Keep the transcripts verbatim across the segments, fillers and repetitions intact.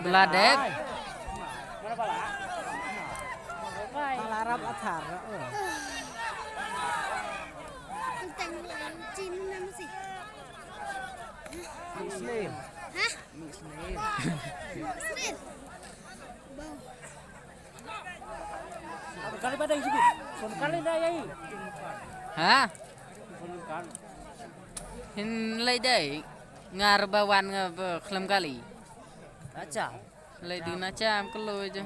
Bla dep. Bala rap athar. Tang chin nam si. Muslim. Hah? Muslim. Muslim. Bau. Kali pada isi. Sun kali dah yai. Ha? Sun kali. Hin lei dei. Ngar ba wan nga ba khlem kali. Acha. Lei duna cham kelo je.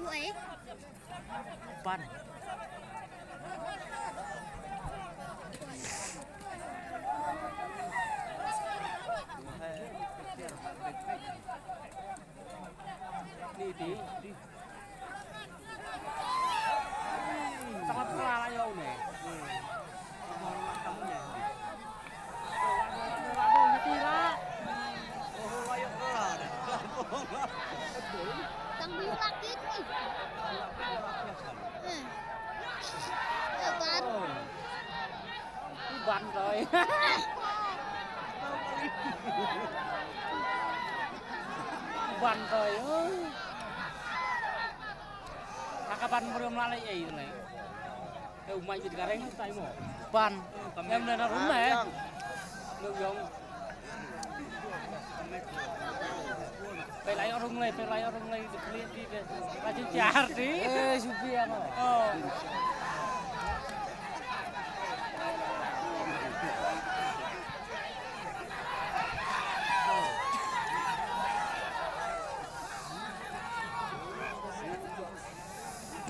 Uei. Pan. Ni di. Sangat kelar ayo ni. Tang biu laki ni. Hmm. Sabar. Ban toi. Ban toi. Ka ban mrem la lei ei lei. Te u mai bit gareng tai mo. Ban. Em na rum eh. Lo yong. Pe lai rung lei, pe lai rung lei, de kli di de. Laju jar di. Eh, supi ano. Oh.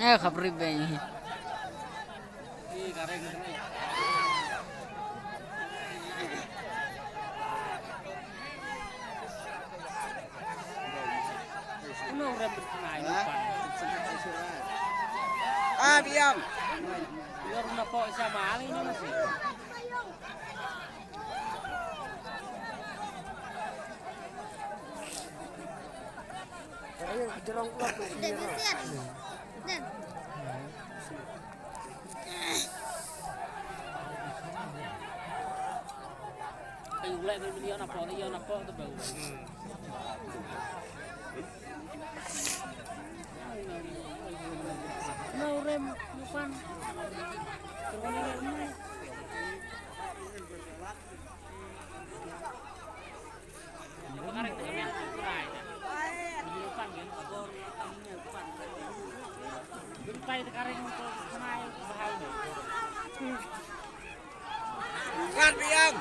Eh, khapri beng. Ah, biang. Kat biang.